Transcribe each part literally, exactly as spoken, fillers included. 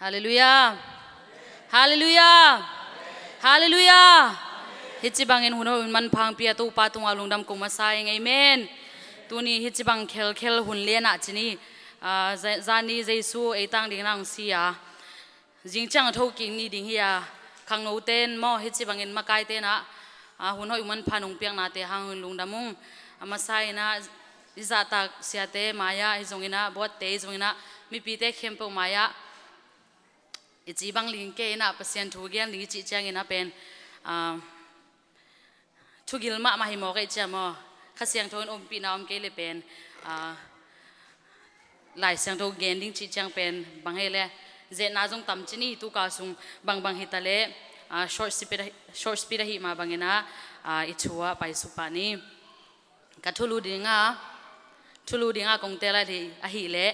Halleluiah. Halleluiah. Halleluiah. Hih ci bangin hun hoih hun manpha hong pia Topa tungah lungdam ko masa ing. Amen. Tuni hih ci bang khelkhel hun lianah ci ni, ah, za-, zani Jesu ei tang dingin hong si a, zing ciang a thokik ni ding hi a, khangnote in maw hih ci bangin makaite in ah, ah, hun hoih hun manpha nong piaknate hang lungdam ung. A masa in ah i zahtak siate mai-ah, hi zongin ah buatte, hi zongin ah mipite khempeuh mai-ah i ci bang ling kei in ah Pasian thu gen ding i cih ciangin ah pen, ah, thugil mahmah hi mawk ei cia maw? Kha Siangtho in ompihna om kei le pen, ah, Lai Siangtho gen ding cih ciang pen bang hei le, zetna zong tam ci ni, tu ka sung bangbang hi ta le, ah, short speed ahi, short speed ahi mah bangin ah, ah, i thu ah paisuk pah ni. Ka thulu dinga, thulu dinga kong tel ahi, ahi le,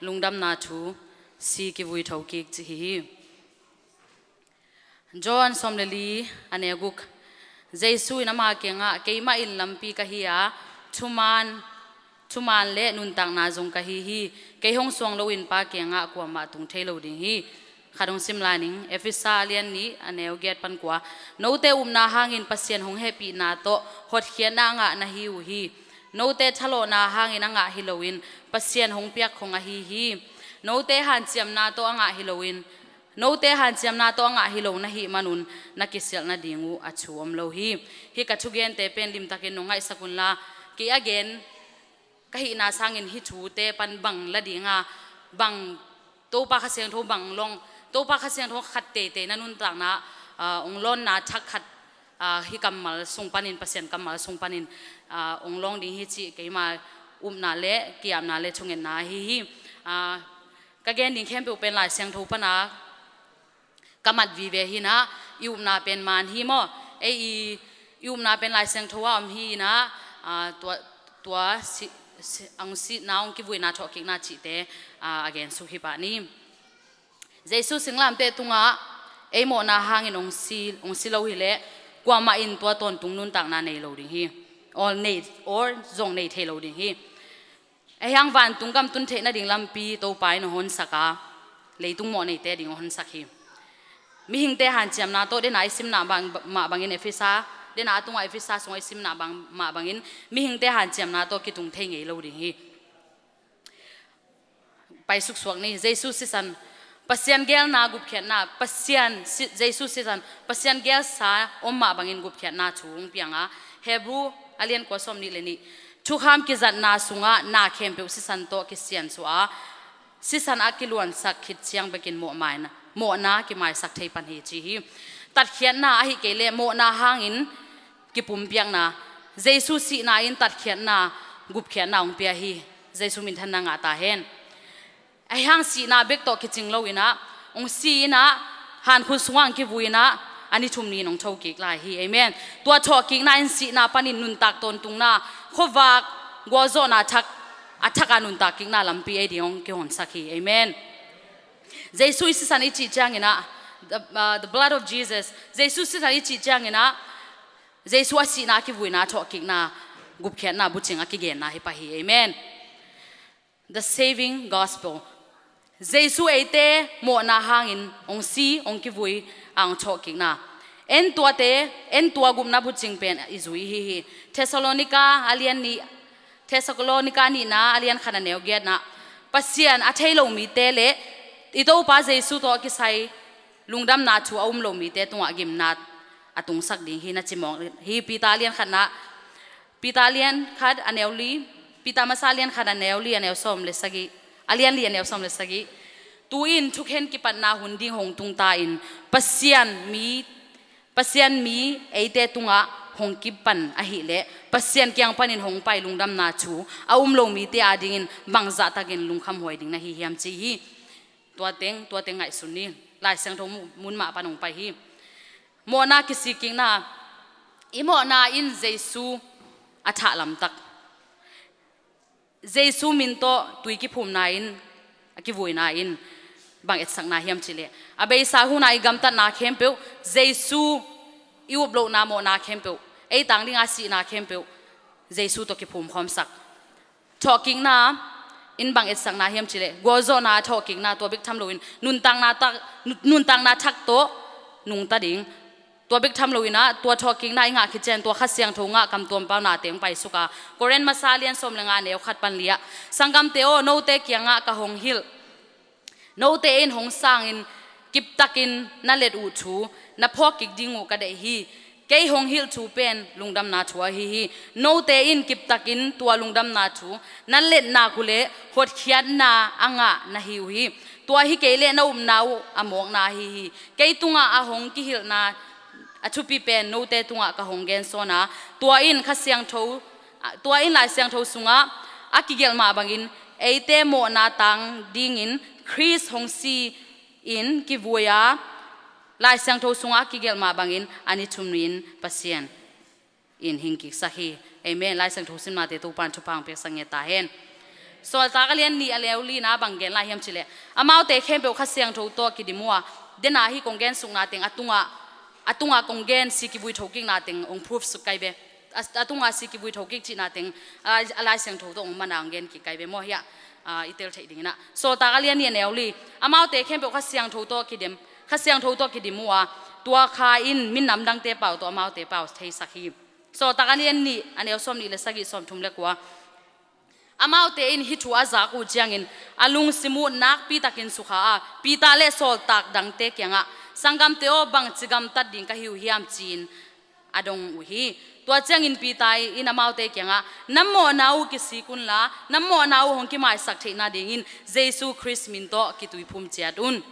lungdamna thu si kivui thokik ci hi hi. John sawm le li, a neu guk. Jesu in ama kiangah, "Keimah in lampi ka hi a, thuman, thuman le nuntakna zong ka hi hi. Kei hong suang loin Pa kiangah kuamah tung thei lo ding hi." Khat hong sim lai ning, Efesa a lian nih, a neu giat pan kua. "Note upna hangin Pasian hong hehpihna tawh hotkhiatna a ngah na hi uh hi. Note thalawhna hangin a ngah hi loin Pasian hong piak khong ahi hi. Note hanciamna tawh a ngah hi loin, note hanciamna tawh a ngah hi lo na hih manun na kisialh nading uh a thu om lo hi." Hih ka thugente pen limtakin nong ngaihsak unla, kei a gen ka hihna sangin hih thute pan bang la dinga, bang Topa Kha Siangtho bang long, Topa Kha Siangtho khat teitei na nuntakna, ah, ong lawnna thak khat, ah, hih kammal sung panin, Pasian kammal sung panin, ah, ong long ding hi cih keima upna le ki-apna le thungetna ahi hi. Ah, ka gen ding khempeuh pen Lai Siangtho pana ka mat vive hi in ah, i upna pen man hi maw? Ei i, i upna pen Lai Siangtho ah om hi in ah, ah, tua, tua si, si, ong sihna, ong kivuina, thawhkikna cihte, ah, a gen suk hi pah ni. Jesu singlamteh tungah ei mawhna hangin ong si, ong si lo hi leh, kuamah in tua tawntung nuntakna nei lo ding hi. Or nei, or zong nei thei lo ding hi. Ahi hang vantung gam tun theih nading lampi Topa in hong honsak a, leitung mawhneite ading hong honsak hi. Mihingte hanciamna tawh, dena i simna bang, mah bangin Efesa, dena a tungah Efesa sungah i simna bang, mah bangin mihingte hanciamna tawh kitung thei ngei lo ding hi. Paisuk suak ni, Jesu sisan, Pasian geelna gupkhiatna, Pasian si-, Jesu sisan, Pasian geelsa om mah bangin gupkhiatna thu hong piang a, Hebru a lian kua, sawm nih le nih. Thukham kizatna sungah na khempeuh sisan tawh kisiansuah a, sisan a kiluansak khit ciang bekin mawhmaina, mawhna kimaisak thei pan hi ci hi. Tatkhiatna ahi kei leh mawhna hangin kipumpiakna, Jesu sihna in tatkhiatna, gupkhiatna hong pia hi. Jesu minthanna ngah ta hen. Ahi hang sihna bek tawh kicing lo in ah, hong si in ah, hankhun sungah hong kivui in ah, a ni thum ni in hong thokik lai hi. Amen. Tua thawhkikna in sihna panin nuntak tawntungna, khuavak gualzawhna thak, a thak a nuntak kikna lampi ei ding hong kihonsak hi. Amen. Jesu i sisan i cih ciangin ah, the, uh, the blood of Jesus, Jesu sisan i cih ciangin ah, Jesu a sihna, a kivuina, a thawhkikna, gupkhiatna bucing a kigenna hi pah hi. Amen. The saving gospel. Jesu eite mawhna hangin hong si, hong kivui, a hong thawhkikna. En tuate, en tua gupna bucing pen i zui hi hi. Thessalonika a lian nih, Thessalonika nihna a lian khat a neu giatna. Pasian a thei lo mite le i Topa Jesu tawh kisai lungdamna thu a um lo mite tungah gimna a tungsak ding hi na ci mawk hi. Peter a lian khatna, Peter a lian khat a neu li, Peter masa a lian khat a neu li, a neu sawm le sagih, a lian li a neu sawm le sagih. Tu-in thukhen kipatna hun ding hong tung ta in, Pasian mi, Pasian mi eite tungah hong kipan ahih leh, Pasian kiang panin hong pai lungdamna thu a um lo mite adingin bangzahtakin lungkhamhuai ding na hi hiam ci hi. Tua teng, tua teng ngaihsun ni. Lai Siangtho mu-, mun mah pan hong pai hi. Mawhna kisikkikna, i mawhna in Jesu a thah lamtak. Jesu min tawh tui kiphumna in, a kivuina in, bang etsakna hiam cih leh, a beisa hunah i gamtatna khempeuh, Jesu i uplohna mawhna khempeuh, ei tang dinga sihna khempeuh, Jesu tawh kiphumkhawmsak. Thawhkikna, in bang etsakna hiam cihleh, gualzawhna a thawhkikna tua bek tham loin nuntakna tak, nuntakna thak tawh nungta ding. Tua bek tham loin ah, tua thawhkikna i ngah khit ciang tua Kha Siangtho ngah kamtuam pau nate hong paisuk a, Korin masa lian sawm le nga neu khat pan li ah, "Sanggamte aw, note kiangah ka hong hilh, note in hong sangin kiptakin na let uh thu na phawk kik ding uh ka deih hi. Kei hong hilh thu pen lungdamna thu ahi hi. Note in kiptakin tua lungdamna thu na let nak uh leh hotkhiatna a ngah na hi uh hi. Tua hi kei leh na upna uh a mawkna ahi hi. Kei tungah a hong kihilhna a thupi pen note tungah ka hong gensawn a, tua in Kha Siangtho, tua in Lai Siangtho sungah a kigelh mah bangin eite mawhna tang dingin Khrist hong si in kivui a, Lai Siangtho sungah a kigelh mah bangin a ni thum ni-in Pasian in hing kiksak hi." Amen. Lai Siangtho simnate Topa'n thupha hong piaksak ngiat ta hen. Sawltak a lian nih a neu lina bang gen lai hiam cihleh, "Amaute khempeuh Kha Siangtho tawh kidim uh a," dena hi kong gensukna teng a tungah, a tungah kong gen si kivui thokikna teng hong proof suk kai ve. A, a tungah si kivui thokik cihna teng a, a Lai Siangtho tawh hong man a hong gen kik kai ve maw, hiah, a, i tel theih dingin ah. Sawltak a lian nih a neu li, "Amaute khempeuh Kha Siangtho tawh kidim, Kha Siangtho tawh kidim uh a, tua Kha in minam dangte pau tawh amaute pau theisak hi." Sawltak a lian nih a neu sawm nih le sagih, sawm thum le kua, "Amaute in hih thu a zak uh ciangin a lungsim uh nakpi takin sukha a, Peter le sawltak dangte kiangah, 'Sanggamte aw, bangci gamtat ding ka hi uh hiam?' ci-in a dong uh hi. Tua ciangin Peter in amaute kiangah, 'Na mawhna uh kisik unla, na mawhna uh hong kimaisak theihna dingin Jesu Khrist min tawh kituiphum ciat un.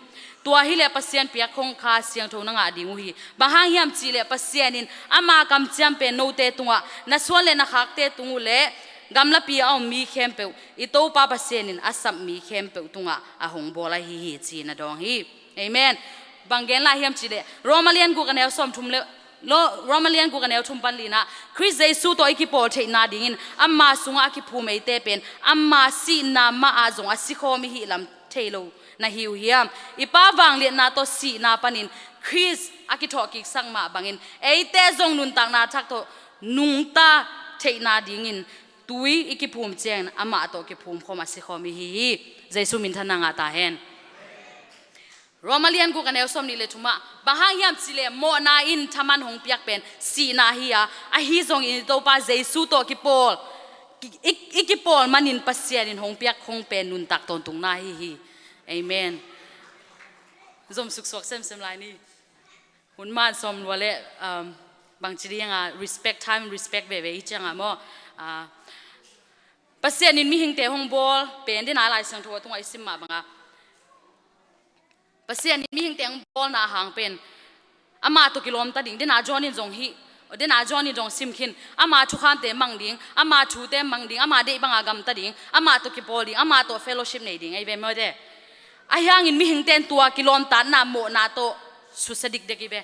Tua hileh Pasian piak khong Kha Siangtho na ngah ding uh hi. Bang hang hiam cihleh Pasian in ama kamciam pen note tungah, na suan le na khakte tung uh leh gamlapi a om mi khempeuh, i Topa Pasian in a sap mi khempeuh tungah a hong bawl ahi hi,' ci-in a dawng hi." Amen. Bang gen lai hiam cihleh, Roma lian guk a neu sawm thum le, Lo-, Roma lian guk a neu thum pan lina, "Khrist Jesu tawh i kipawl theihna dingin ama sungah a kiphum eite pen ama sihna mah ah zong a sikhawm i hih lam thei lo na hi uh hiam? I Pa vangliatna tawh sihna panin Khrist a kithawhkiksak mah bangin eite zong nuntakna thak tawh nungta theihna dingin tui i kiphum ciangin amah tawh kiphum khawm a sikhawm i hi hi." Jesu minthanna ngah ta hen. Roma lian guk a neu sawm nih le thumah, "Bang hang hiam cihleh mawhna in thaman hong piak pen sihna hi a, ahi zongin i Topa Jesu tawh kipawl, i, i, i kipawl manin Pasian in hong piak khong pen nuntak tawntungna hi hi." Amen. Zom suksuak semsem lai ni. Hun man sawm lua le, um, bangci ding a respect, time respect veve i cianga maw. Ah, Pasian in mihingte hong bawl pen dena Lai Siangtho a tungah i sim mah banga, Pasian in mihingte hong bawlna hang pen ama tawh kilawmta ding, dena John in zong hi, dena John in zong sim khin, ama thukhamte mang ding, ama thute mang ding, ama deih banga gamta ding, ama tawh kipawl ding, ama tawh fellowship nei ding, ei ve mawte. Ahi hangin mihingte in tua kilawmtatna mawhna tawh susia dikdek i ve.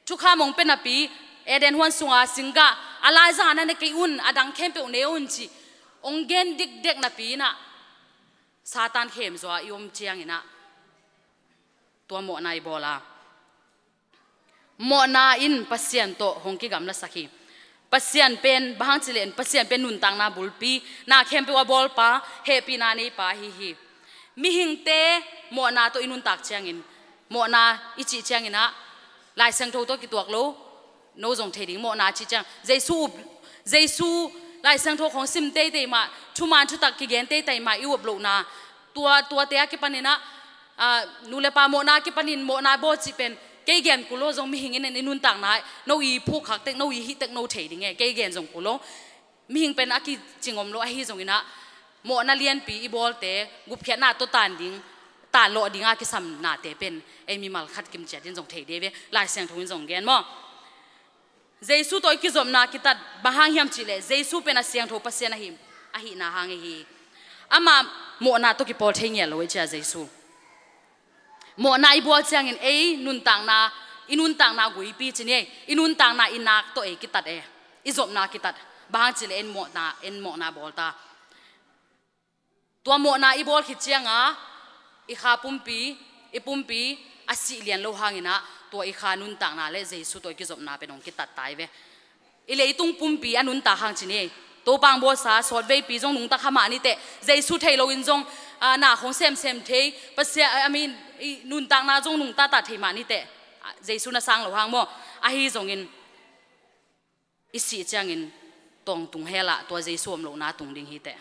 Thukham hong pia napi, Eden huan sunga singgah, a laizang a na ne kei un, a dang khempeuh ne un ci hong gen dikdek napi inah, Satan khemzua i om cianginah tua mawhna i bawl a, mawhna in Pasian tawh hong kigamlasak hi. Pasian pen, bang hang cileh in, Pasian pen nuntakna bulpi, na khempeuh a bawlpa, hehpihna neipa ahi hi. Mihingte mawhna tawh i nuntak ciangin, mawhna i cih cianginah Lai Siangtho tawh kituak lo, no zong thei ding, mawhna cih ciang Jesu up, Jesu Lai Siangtho khong sim teitei mah, thuman thutak kigen teitei mah i up lohna, tua, tuate a kipaninah, ah, nu le pa mawhna a kipanin mawhna bawl cih pen kei gen kul lo zong mihing in i nuntakna, no i phuk khak tek, no i hih tek no thei ding e, kei gen zong kul lo. Mihing pen a kicing om lo ahi zonginah, mawhna lianpi i bawlte gupkhiatna tawh tan ding, tan lawh dinga kisamnate pen ei mimal khat kimciatin zong thei dei ve, Lai Siangtho in zong gen maw. Jesu tawh i kizopna kitat, bang hang hiam cihleh Jesu pen a siangtho Pasian ahi, ahihna hang ihi. Amah mawhna tawh kipawl thei ngial lo i cia Jesu. Mawhna i bawl ciangin ei nuntakna, i nuntakna guipi ci ni ei, i nuntakna i nak tawh ei kitat e, i zopna kitat. Bang hang cileh en mawhna, en mawhna bawl ta. Tua mawhna i bawl khit cianga i kha pumpi, i pumpi a sih lian lo hanginah tua i kha nuntakna le Jesu tawh i kizopna pen hong kitat ta i ve. I leitung pumpi a nuntak hang ci ni ei. Topa hong bawlsa, sawtveipi zong nungta kha mah niteh, Jesu thei loin zong, ah, na khong semsem thei, Pasian, I mean, i nuntakna zong nungta ta thei mah niteh, ah, Jesu na sang lo hang maw. Ahi zongin, i sih ciangin tawntung hell ah tua Jesu om lohna tung ding hiteh.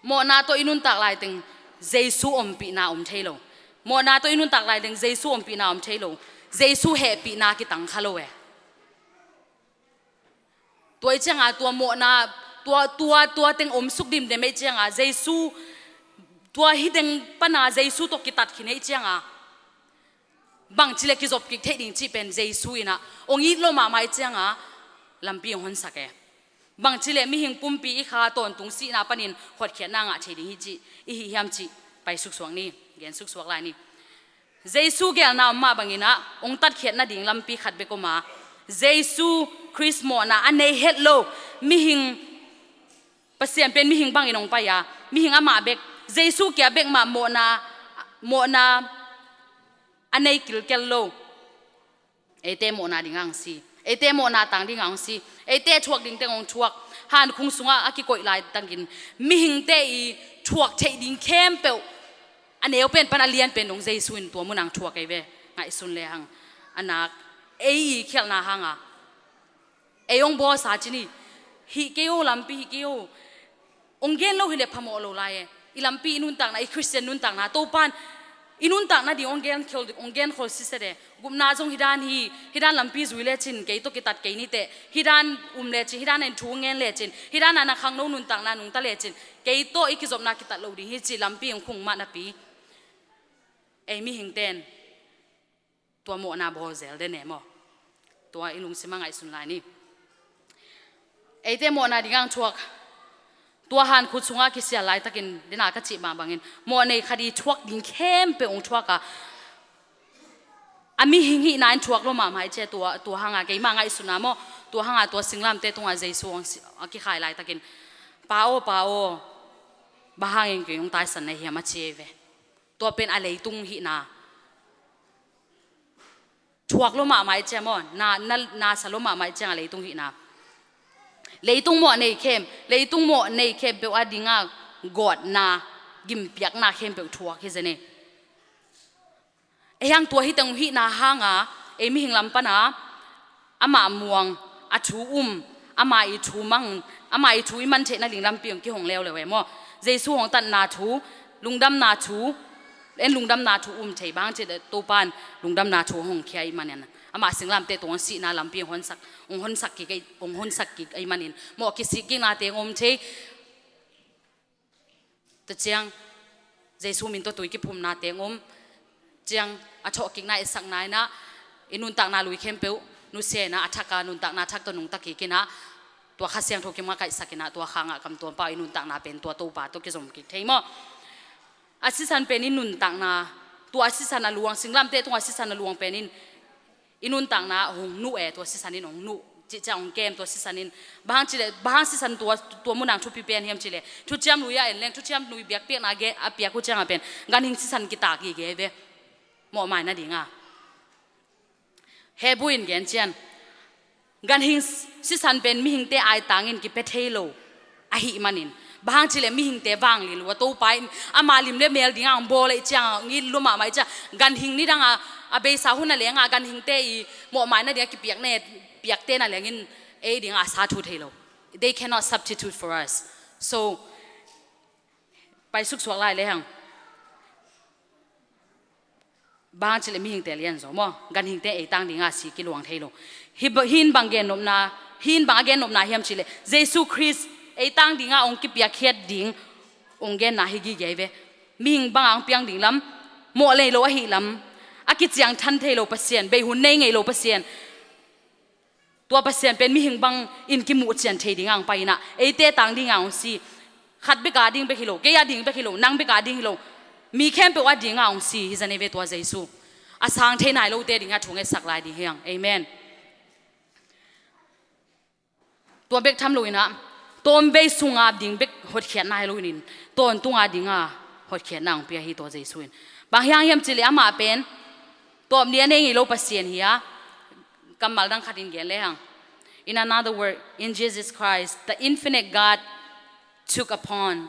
Mawhna tawh i nuntak laiteng Jesu ompihna om thei lo. Mawhna tawh i nuntak laiteng Jesu ompihna om thei lo. Jesu hehpihna kitang kha lo e. Tua i cianga tua mawhna, tua, tua, tua teng om suk dimdem i cianga Jesu, tua hi teng pana Jesu tawh kitat khin i cianga bangci le kizop kik theih ding cih pen Jesu inah hong it lo mahmah i cianga lampi hong honsak e. Bangci le mihing pumpi i kha tawntung sihna panin hotkhiatna ngah thei ding hi cih, i hi hiam cih pai suksuak ni, gen suksuak lai ni. Jesu gelna om mah banginah hong tatkhiat nading lampi khat bek om a, Jesu Khrist mawhna a nei het lo mihing, Pasian pen mihing bangin hong pai a, mihing amah bek, Jesu kia bek mah mawhna, mawhna a nei kilkel lo. Eite mawhna dingah hong si. Eite mawhna tang dingah hong si. Eite thuak ding teng hong thuak. Hankhung sungah a kikoih laitakin mihingte i thuak theih ding khempeuh a neu pen pan a lian pen dong Jesu in tua munah hong thuak ei ve. Ngaihsun le hang a nak ei i khialhna hanga ei hong bawlsa ci ni. Hih kei o, lampi hih kei o. Hong gen lo hileh phamawh lo lai e. I lampi, i nuntakna, i Khristian nuntakna Topan i nuntakna ding hong gen khol, hong gen khol siset e. Gupna zong hi dan hi, hi dan lampi zui lecin kei tawh kitat kei niteh, hi dan um lecin, hi dan in thu ngen lecin, hi dan a na khangno nuntakna nungta lecin kei tawh i kizopna kitat lo ding hi ci lampi hong khung mah napi ei mihingten tua mawhna bawl zel den e maw? Tua i lungsim a ngaihsun lai ni. Eite mawhna dingah hong thuak. Tua hankhut sungah kisial laitakin dena ka cih bangbangin mawh nei khat i thuak ding khempeuh hong thuak a, a mihing hihna in thuak lo mahmah i cia. Tua, tua hanga keimah ngaihsuna maw, tua hanga tua singlamte tungah Jesu hong si-, a kikhai laitakin, Pa aw, Pa aw, bang hangin kei hong taisan na hiam a ci ei ve. Tua pen a leitung hihna thuak lo mahmah i cia maw, na, na, na sa lo mahmah i ciang a leitung hihna. Leitung mawh nei khem, leitung mawh nei khempeuh a dinga gawtna, gimpiakna khempeuh thuak hi zen e. Ei hang tua hi teng hihna hanga ei mihing lam pana amah muang, a thu um, amah i thu mang, amah i thu i man theih nading lampi hong kihong leuleu e maw? Jesu hong tatna thu, lungdamna thu, en lungdamna thu um thei bang ci le Topan lungdamna thu hong khia i manin amah singlamte tung hong sihna lampi hong honsak, hong honsak kik ei, hong honsak kik ei manin maw, kisih kikna teng om thei. Tua ciang Jesu min tawh tui kiphumna teng om ciang a thawhkikna i sakna inah i nuntakna lui khempeuh nusia inah a thaka nuntakna thak tawh nungta kik inah tua Kha Siangtho kim nga kaihsak inah tua khangah kamtuampa i nuntakna pen tua Topa tawh kizom kik thei maw? A sisan pen i nuntakna, tua a sisan a luang, singlamte tungah a sisan a luang pen in i nuntakna hong nuh e, tua sisan in hong nuh. Cihcia hong kem tua sisan in. Bang hang cileh, bang hang sisan tua, tua munang thupi pen hiam cileh, thuciam lui a en leng, thuciam lui biakpiakna ge a piak uh cianga pen ganhing sisan kitak gige ve. Mawhmai nadinga Hebru in gen cian, ganhing sisan pen mihingte aitangin kipia thei lo ahih manin, bang hang cileh mihingte vanglil uh a, Topa in ama lim le mel dinga hong bawl ahih cianga hong it lua mahmah ahih cianga, ganhing nidanga a beisa hun a lenga ganhingte i mawhmai nadinga kipiakne, piakte na lengin ei dinga a sa thu thei lo. They cannot substitute for us. So, pai suksuak lai le hang. Bang hang cileh mihingte lian zaw maw, ganhingte ei tang dinga si kiluang thei lo. Hi ba-, hin bang gennopna, hin bang a gennopna hiam cileh, Jesu Khrist ei tang dinga hong kipiakkhiat ding hong genna hi gige ve. Mihing banga hong piang ding lam, mawh nei lo ahih lam, a kiciangthan thei lo Pasian, bei hun nei ngei lo Pasian. Tua Pasian pen mihing bangin kimuh cian thei dinga hong pai inah, eite tang dinga hong si. Khat beka ding bek hi lo, kei a ding bek hi lo, nang beka ding hi lo, mi khempeuh a dinga hong si hi zan ei ve tua Jesu. A sang thei nai lote dinga thu ngetsak lai ding hi hang. Amen. Tua bek tham lo inah, tawmbei sunga ding bek hotkhiatna hi lo inin, tawntunga dinga hotkhiatna hong pia hi tua Jesu in. Bang hiang hiam cileh amah pen tawp ni a nei ngei lo Pasian hi a, kammal dang khatin gen le hang. In another word, in Jesus Christ, the infinite God took upon,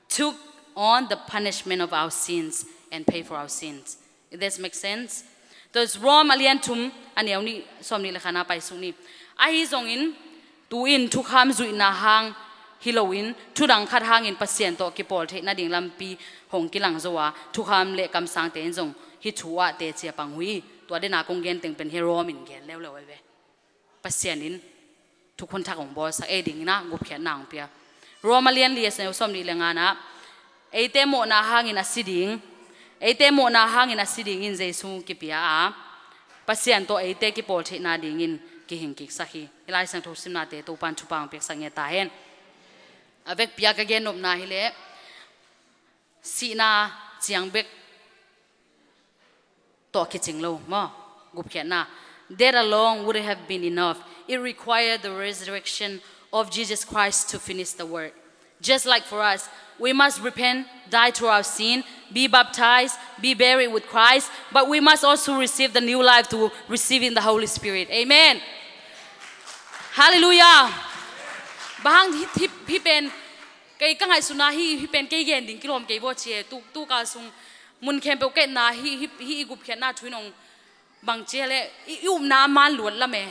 took on the punishment of our sins and pay for our sins. Does this make sense? Tua Rom a lian thum a neu nih sawm nih le khat na paisuk ni. Ahi zongin tu-in thukham zuihna hang hi loin thudang khat hangin Pasian tawh kipawl theih nading lampi hong kilang zo a, thukham le kamsangte in zong hih thu ah teci a pang uh hi. Tua dena kong gen teng pen hi Rom in gen leuleu ahi ve. Pasian in thukhun thak hong bawlsak ei dingin ah gupkhiatna hong pia. Rom a lian li a neu sawm nih le nga na, eite mawhna hangin a si ding, eite mawhna hangin a si dingin Jesu kipia a, Pasian tawh eite kipawl theihna dingin kihing kiksak hi. Hih Lai Siangtho simnate Topan thupha hong piaksak ngiat ta hen. A vekpi a ka gen nopna hi leh, sihna ciang bek tawh kicing lo maw? Gupkhiatna. That alone wouldn't have been enough. It required the resurrection of Jesus Christ to finish the work. Just like for us, we must repent, die to our sin, be baptized, be buried with Christ, but we must also receive the new life through receiving the Holy Spirit. Amen. Hallelujah. Bang hang hih, hih, hih pen, kei ka ngaihsutna hih, hih pen kei gen ding kilawm kei vaw ci e. Tu, tu kal sung mun khempeuh ka etna hih, hih, hih i gupkhiatna thu in hong bang ci e leh i, i upna a man luat lam e.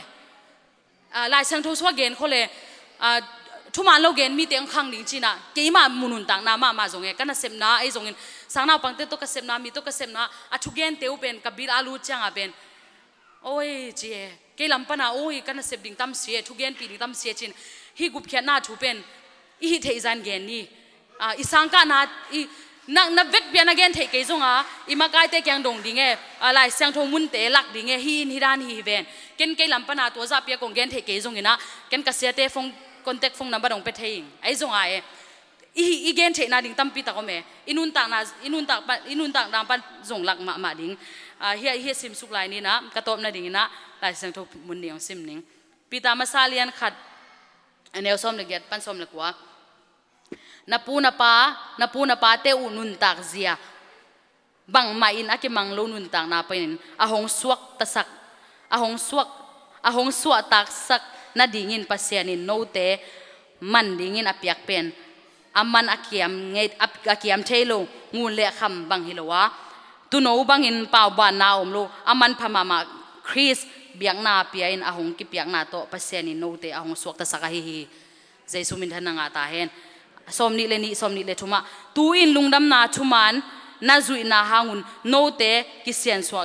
Ah, Lai Siangtho sua gen khawh leh, ah, thuman lo gen mite hong khang ding ci-in ah, keimah mu nuntakna mahmah zong e, ka nasepna ahi zongin, sangnaupangte tawh ka sepna, mi tawh ka sepna, a thugente uh pen ka bil a lut ciangah pen, oi, ci e, kei lam pana, oi, ka nasep ding tam si e, thugenpih ding tam si e ci-in, hih gupkhiatna thu pen i hih theih zah in gen ni. Ah, i sangkahna, i, na, na vekpi a na gen theih kei zonga, i makaite kiang dong ding e, ah, Lai Siangtho munte lak ding e, hih in hih dan hi hi ven. Ken kei lam pana tua zahpi a kong gen theih kei zongin ah, ken ka siate phone, contact phone number dong pia thei ing. Ahi zonga e, i, i gen theihna ding tampi tak om e. I nuntakna, i nuntak pa, i nuntakna pan zong lak mahmah ding. Ah, hih, hih simsuk lai ni-in ah, ka tawpna dingin ah, Lai Siangtho mun nih hong sim ning. Peter masa lian khat, a neu sawm le giat pan sawm le kua. Na pu na pa, na pu na pate uh nuntak zia bangmah in a kimang lo nuntakna panin a hong suaktasak, a hong suak, a hong suahtaksak nadingin Pasian in note man dingin a piak pen a man a kiam ngei, a, a kiam thei lo ngun le kham bang hi lo a, tuuno bangin paubanna a om lo, a manpha mahmah Khrist biakna pia in a hong kipiakna tawh Pasian in note a hong suaktasak ahi hi. Jesu minthanna ngah ta hen. Sawm nih le nih, sawm nih le thumah, tu-in lungdamna thuman na zuihna hangun note kisiansuah,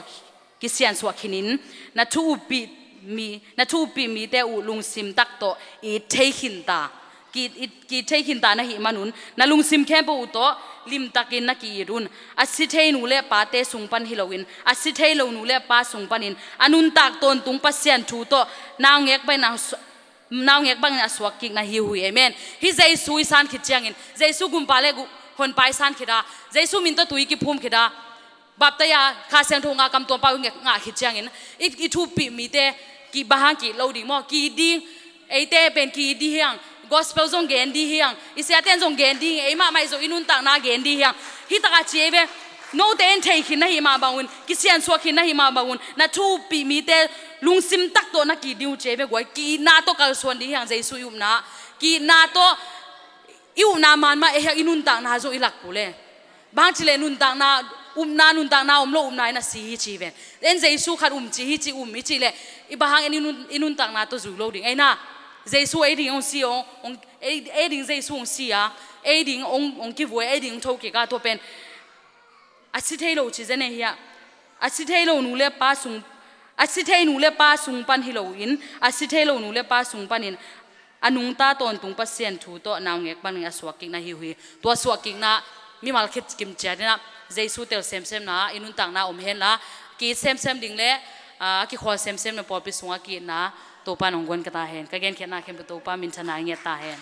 kisiansuah khinin, na thu uppih mi, na thu uppih mite uh lungsim tak tawh it thei khinta, ki, it, ki thei khinta na hih manun, na lungsim khempeuh uh tawh limtakin na ki-it un. A si thei nu le pate sung pan hi loin, a si thei lo nu le pa sung panin a nuntak tawntung Pasian thu tawh naungek panin a su-, naungek bangin a suak kik na hi uh hi. Amen. Hih Jesu i san khit ciangin, Jesu gumpa le gu-, honpa i san khit a, Jesu min tawh tui kiphum khit a, baptise a, Kha Siangtho ngah, kam tuam pau ngah, ngah khit ciangin, i, i thu uppih mite ki bang hang ki-it lo ding maw? Ki-it ding, eite pen ki-it ding hi hang, gospel zong gen ding hi hang, i siate in zong gen ding, ei mahmah i zong i nuntakna gen ding hi hang. Hih takah ci ei ve, note in thei khin na hih mah bangun, kisiansuah khin na hih mah bangun, na thu uppih mite lungsim tak tawh na ki-it ding uh ci ei ve guai. Ki-itna tawh kalsuan ding hi hang Jesu i upna. Ki-itna tawh i upna man mah ei hiang i nuntakna zong i lak kul e. Bang hang ci leh nuntakna, upna, nuntakna om lo upna in a si hi ci ven. En Jesu khat um ci hi ci um i cih leh, i bang hang en i nun, i nuntakna tawh zui lo ding. Ei na, Jesu ei ding hong si hong, hong, ei, ei ding Jesu hong si a, ei ding hong, hong kivui, ei ding hong thokik a, tua pen a si thei lo ci zen ei hi a. A si thei lo nu le pa sung, a si thei nu le pa sung pan hi loin, a si thei lo nu le pa sung panin a nungta tawntung Pasian thu tawh naungek bangin a suak kik na hi uh hi. Tua suak kikna mimal khit kim ciat in ah Jesu tel semsemna i nuntakna om henla, ki-it semsem ding le, ah, a kikhual semsemna pawlpi sungah ki-itna Topa in hong guan ka ta hen. Ka genkhiatna khempeuh Topa minthanna ngiat ta hen.